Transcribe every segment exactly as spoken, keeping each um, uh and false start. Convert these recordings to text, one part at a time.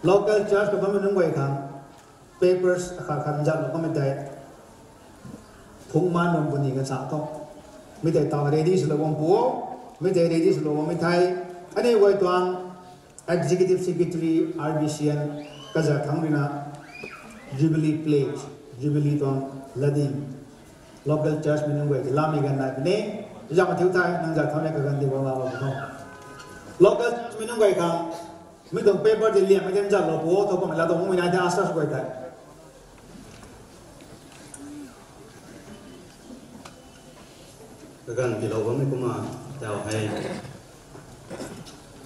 Local church ka bammei nunc guay khang papers akhat khat nzat lou kamei tei phungman bam puni ka cha tho. Mi tei taw ready swlou bam pu o. Mi tei ready swlou bammei thei, aniu guay tuang Executive Secretary R B C N kazat thangc ruina Jubilee Pledge, Jubilee tuang latdyng, local church mei nunc guay ki lamei ganv nai puni. Zam thiu thei nang zat thau ne kaganv di bam la bam tho. Local church mei nunc guay khang mi tuang paper di liammei di nzat lou pu o, tho kamei la tuang mei nai the ushers guay tei. Kaganv tilou bammei kumna, tau hei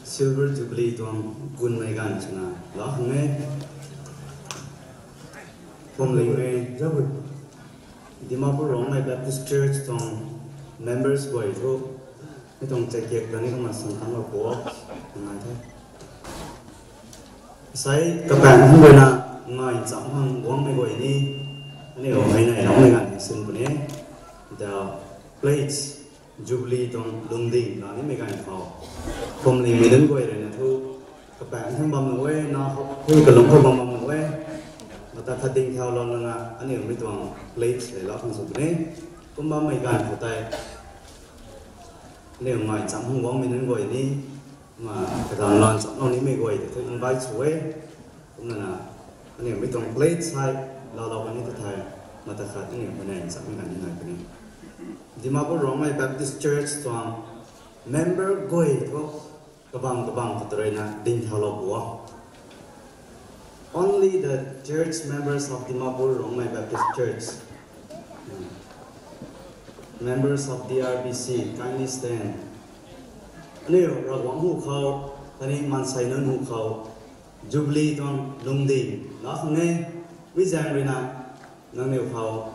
Silver Jubilee tuang gunmei ganv swna la khang e. Phuamling mei, Dimapur Rongmei Baptist Church tuang members guay thu, mi tuang chakiak ta ni kumna sing tang lou pu o, nai the. Sai kapaeng hang ruina ngai cham hang guangmei guay ni, aniu hei nai loumei ganv sin puni. The pledge, Jubilee tuang lungding la nimei ganv khou, phuamlingmei nunc guay ruina thu, kapaeng hang bam nuh e, na khou, kalung khou bam bam nuh e, mata khat ding thau lou lana aniu mi tuang pledge le la khang sw puni. Kum bammei ganv khou tei, aniu ngai cham hang guangmei nunc guay ni, ma, kadaeng lan cham lou nimei guay tei thu invite sw e. Kumna na, aniu mi tuang pledge hei laalou kani ta thei, mata khat aniu hei nai chamei ganv ni nai puni. Dimapur Rongmei Baptist Church tuang member guay thu kabang kabang khou tei ruina ding thaulou pu o. Only the church members of Dimapur Rongmei Baptist Church, members of D R B C, kindly stand. Aniu Ravguangc hu khou, khatni maansei nunc hu khou, Jubilee tuang lungding la khang e, mi zaeng ruina, nangniw khou,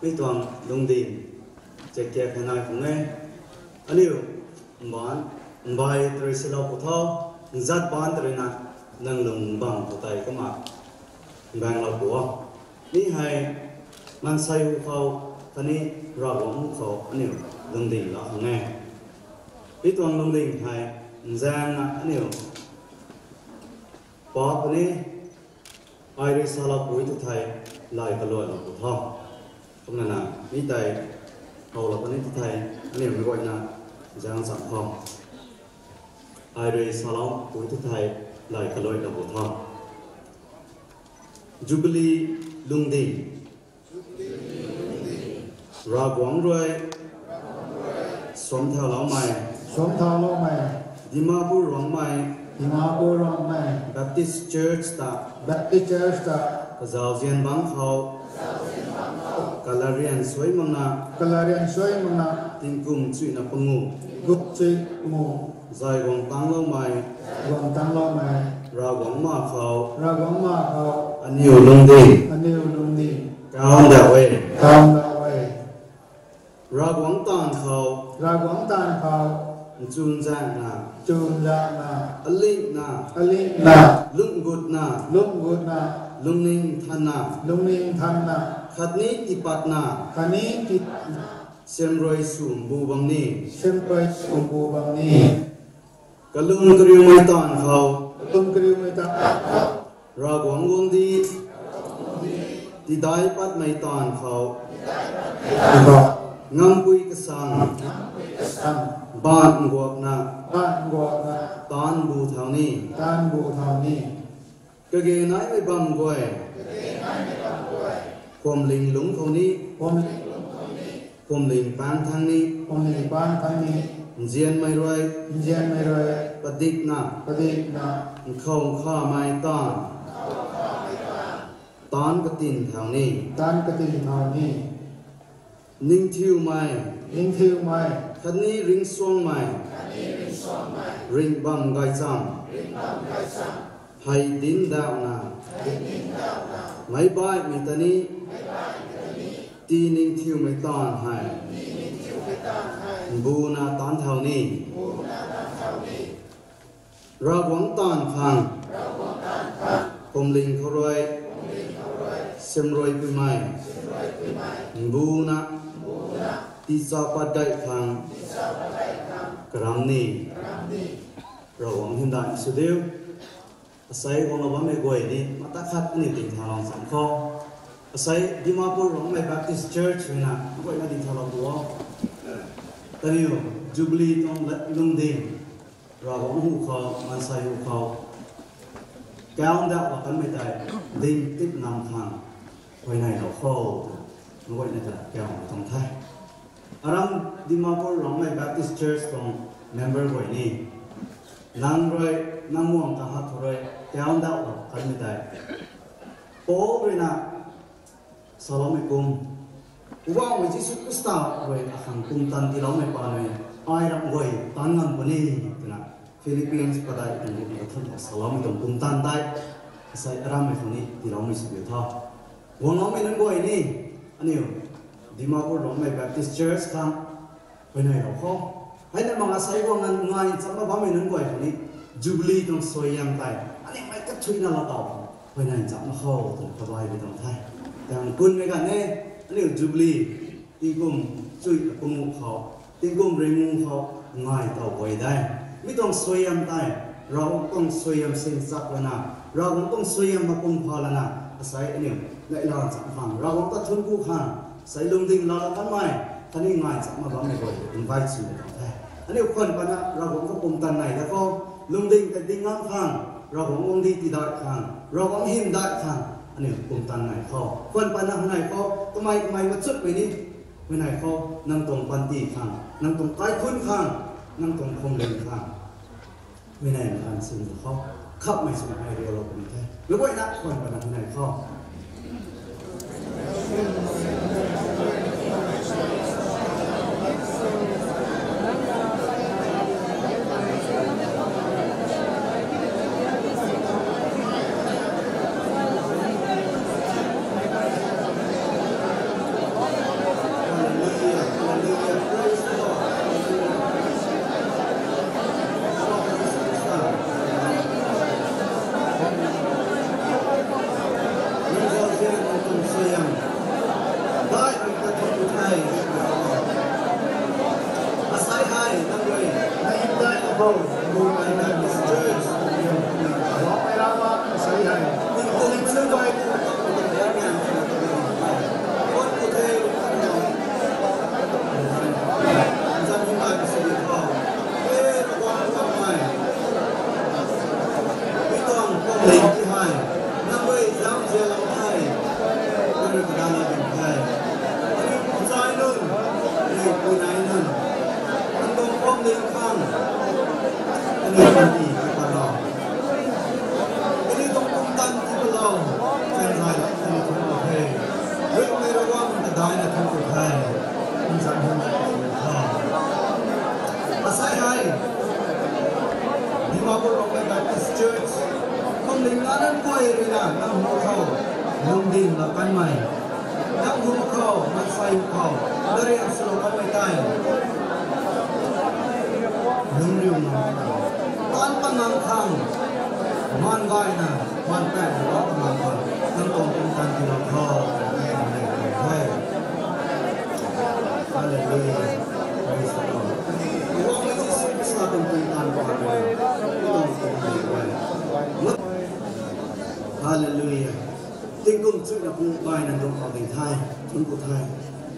mi tuang lungding, chakiak hei nai khang e, aniu, mbaanv, mbai tei rui silou pu tho, nzat baanc tei ruina, nang lung bam khou tei kumna, mbaenglou pu o. Mi hei, maansei hu khou, khatni Ravguangc hu khou, aniu, lungding la khang e. Mi tuang lungding hei, nzaengna aniu, pa puni, ai rui salou pui tu thei, lay kaluailou pu tho. Kumna na, mi tei, howlou puni tu thei, aniu mi guayna, zaeng cham tho. Ai rui salou pui tu thei, lay kaluailou pu tho. Jubilee lungding. Ravguangc rui, suamthauloumei, suamthauloumei, Dimapur Rongmei, Dimapur Rongmei, Baptist Church ta, Baptist Church ta, kazauzian bangc khou, kalarian suai makna, kalarian suai makna, tingkum chuina pangu, tingkum chuina pangu, zay guang tangcloumei, guang tangcloumei, Ravguangc ma khou, Ravguangc ma khou, aniu lungding, aniu lungding, kawn da e, kawn da e. Ravguangc taanv khou, Ravguangc taanv khou, nchunzaekna, nchunzaekna, alingna, alingna, lungcgutna, lungcgutna, lungning nthanna, lungning nthanna, khatni tiipatna, khatni tiipatna, siamruai sw mbu bam ni, siamruai sw mbu bam ni. Kalung kariumei taanv khou, kalung kariumei taanv khou, Ravguangc guangcdic, tidai patmei taanv khou, ngampui kasang, ngampui kasang, baanv nguakna, baanv nguakna, taanv bu thau ni, taanv bu thau ni. Kage naimei bam guay, kage naimei bam guay, phuamling lungc khou ni, phuamling lungc khou ni, phuamling pang thangc ni, phuamling pang thangc ni, nzianmei rui, nzianmei rui, padikna, padikna, nkhou nkhamei taanv, nkhou nkhamei taanv, taanv katin thau ni, taanv katin thau ni. Ningthiumei, ningthiumei, khatni ringcsuangmei, khatni ringcsuangmei, ringh bam gaychamv, ringh bam gaychamv, hei dinc dauhna, hei dinc dauhna, meic baihmei ta ni, meic baihmei ta ni, tii ningthiumei taanv hei, tii ningthiumei taanv hei, mbuna taanc thau ni, mbuna taanc thau ni. Ravguangc taanv khang, Ravguangc taanv khang, phuamling khou rui, phuamling khou rui, siamruai puimei, siamruai puimei, mbuna, mbuna, tiicha pat gay khang, tiicha pat gay khang, karam ni, karam ni. Ravguangc hymdaih sw diu. Asei guang lou bammei guay ni mata khat aniu dingthaulou cham khou. Asei Dimapur Rongmei Baptist Church hei na guayna dingthaulou tu o. Kaniw Jubilee tuang lungding, Ravguangc hu khou, maansei hu khou, kaundaw kanmei tei ding tip nam khang huayneylou khou, na guayna ta kaw tuang the. Aram Dimapur Rongmei Baptist Church tuang member guay ni, nang rui, nang muang kahat khou rui, kaundaw kanmei tei, Paul rui na saloumei kum, Poubauhmei Jisu Khrista rui akhang pumtan tiiloumei pa nui, ai ram guay tan ngam puni, twna Philippians padeih tuang guk na thun khou saloumei tuang pumtan tei, asei arammei khou ni tiiloumei sw diu tho. Guangloumei nunc guay ni, aniu Dimapur Rongmei Baptist Church khang huayneylou khou, hei na mak asei guang ngai chamna bammei nunc guay khou ni, Jubilee tuang suaihiam tei aniu mei kathuina laa taw khou huayney chamna khou twna kabaimei tuang the. Tang kunmei ganv e, aniu Jubilee tingkum chuina panguh khou, tingkum ringngu khou ngai taw guay de. Mi tuang suaihiam tei, Ravguangc tuang suaihiam sin chak lana, Ravguangc tuang suaihiam mapum pha lana, asei aniu neihla cham khang, Ravguangc ta thuanc ku khang, asei lungding laa kanmei, khatni ngai chamna bammei guay invite swmei tuang the. Aniu khwan pana Ravguangc khou pumtan nei da khou, lungding ta ding ngam khang, Ravguangc guangcdic tiidai khang, Ravguangc hymdaih khang, aniu pumtan nei khou, khwan pana huayney khou, kamei kamei machutmei ni, huayney khou nang tuang panty khang, nang tuang kaikhunc khang, nang tuang phuamling khang, huayney khang sin khou, khammei swna ai rialou puni the. Meic guayna khwan pana huayney khou Asei hei Dimapur Rongmei Baptist Church, phuamling na nunc guay rui na nang hu khou lungding laa kanmei, nang hu khou, maansei hu khou, nariang swlou kanmei tei lungriu ngam, taanc pat ngam khang, maan gayna, maan paekna taanc pat ngam khang, nang tuang pumtan tiilou tho. Hallelujah. Praise the Lord. Hallelujah. Tingkum chuina panguh gayna dungc khou ding the, thuanc ku the.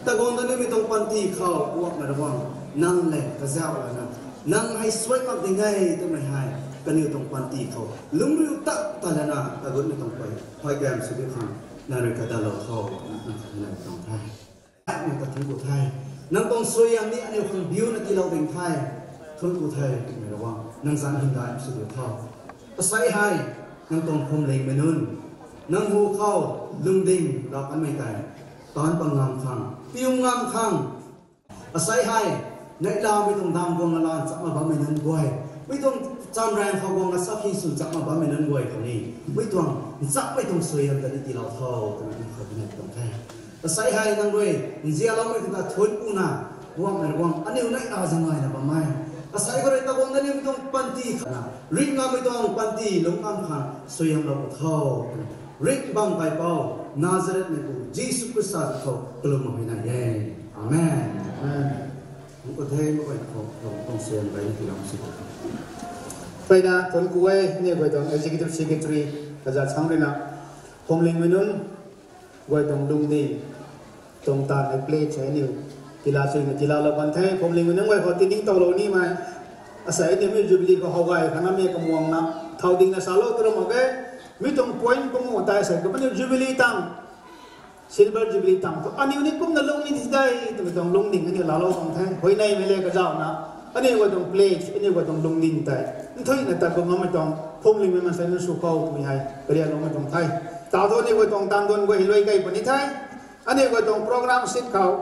Taguang ta nimei tuang panty khou Poubauhmei Ravguangc, nang lev kazauh lana, nang hei suai mak ding e twmei hei, kaniw tuang panty khou lungriu tat tat lana, tagut mei tuang pui, phay kam sw diu khang, nang rui kadatlou tho, nang kha nai tuang the. Nang ta thuanc ku the. Nang tuang suaihiam ni aniu khang biuna tiilou ding the. Thuanc ku the, mei Ravguangc, nang zanc hymdaih sw diu tho. Asei hei, nang tuang phuamlingmei nunc, nang hu khou lungding laa kanmei tei, taanc pat ngam khang, piu ngam khang, asei hei, neihlamei tuang dam guang alan chapna bammei nunc guay, mi tuang chamraeng khou guangna sakhi sw chapna bammei nunc guay khou ni, mi tuang nchapmei tuang suaihiam ta ni tiilou tho, twna nang khou nai tuang the. Asei hei nang rui nzianloumei khou ta thuanc kuna, Poubauhmei Ravguangc, aniu neihla zangaina bammei, asei khou rui taguang ta nimei tuang panty khana, ringh ngammei tuang panty lungc ngam khang suaihiamlou tho, twna ringh bam kaipouc Nazaretmeipu Jisu Khrista khou kalum mak hei nai e. Amen. Thuanc ku the, meic guayna khou tuang suaihiam gayna tiiloumei sw Peyna thuanc ku e, aniu guay tuang Executive Secretary, kaza thangc ruina, phuamling mei nunc guay tuang lungning tuang taanv hei play the aniu tila chuina tilalou kan the, phuamling mei nunc guay khou tiningtowlou nimei. Asei aniu mi Jubilee khou how gay khanamei kamuangna, thau dingna salou tu ram mak ge, mi tuang point pangu tei asei kumna Jubilee tang, Silver Jubilee tang thu aniu ni kumna lungning ti de twmei tuang lungning aniu laalou tuang the. Huayneymei le kazauhna, aniu guay tuang pledge, aniu guay tuang lungning tei nthuina tat bam ngammei tuang phuamling mei maansei nunc sw khou twmei hei kariakloumei tuang the. Tau thu aniu guay tuang taanv duan guay hei luai key puni the. Aniu guay tuang program sit khou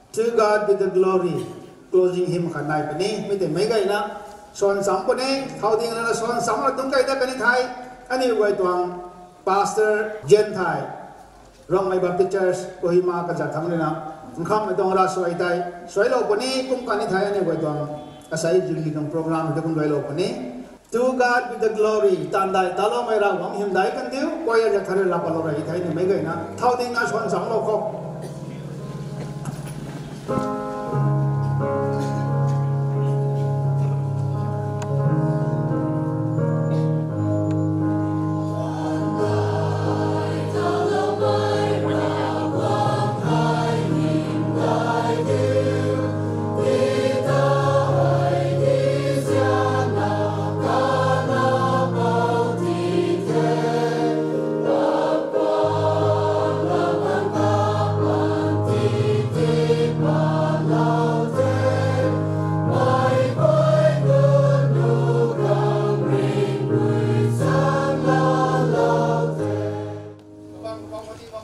To God be the glory, closing hymn khat nai puni, mi tei meic gayna swan cham puni, thau dingna swan cham la dungc key dat kani the. Aniu guay tuang Pastor Jen Thai, Rongmei Baptist Church, Kohima kaza thangc ruina, nkhamhmei tuang ravsuai tei suailou puni, kum kani the aniu guay tuang asei Jubilee tuang program tei kum luailou puni. To God be the glory, taanv dai taloumei Ravguangc hymdaih kandiu, choir za thari laa patlou rui the ni meic gayna thau dingna swan chamlou khou.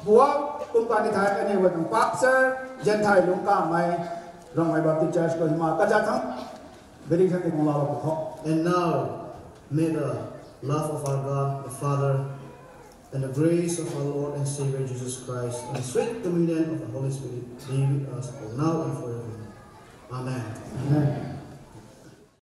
Buak kum kani the, aniu guay tuang Pastor Jen Thai Lungc Kamei, Rongmei Baptist Church Kohima kaza thangc, benediction ni kung laalou pu tho. And now, may the love of our God, the Father, and the grace of our Lord and Savior Jesus Christ, and the sweet communion of the Holy Spirit be with us all now and forever. Amen. Amen.